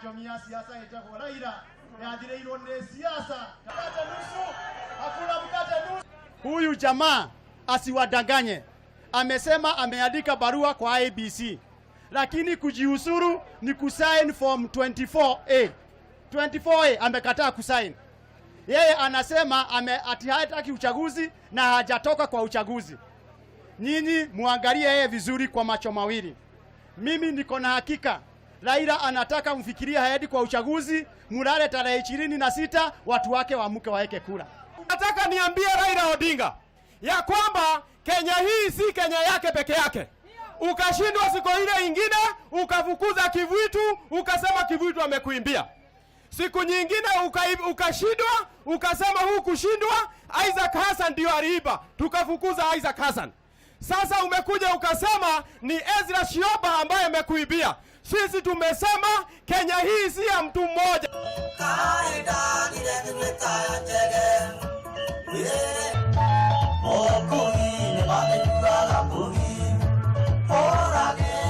Njomia siasa ĩtagwo Raila yathirĩirwo nĩ siasa. Mkate nusu, hakuna mkate nusu. Huyu jamaa asiwadanganye, amesema ameandika barua kwa IEBC, lakini kujiuzulu ni kusign form 24A. 24A amekataa kusign. Yeye anasema ati hataki uchaguzi na hajatoka kwa uchaguzi. Nyinyi muangalie yeye vizuri kwa macho mawili. Mimi niko na hakika Raila anataka mfikirie haendi kwa uchaguzi, mulale tarehe 26, watu wake waamuke waeke kura. Nataka niambie Raila Odinga ya kwamba Kenya hii si Kenya yake peke yake. Ukashindwa siku ile ingine ukafukuza Kivuitu, ukasema Kivuitu amekuimbia. Siku nyingine ukashindwa ukasema huu kushindwa Isaac Hassan ndio aliiba, tukafukuza Isaac Hassan. Sasa umekuja ukasema ni Ezra Shioba ambaye amekuibia. Sisi tumesema Kenya hii si ya mtu mmoja.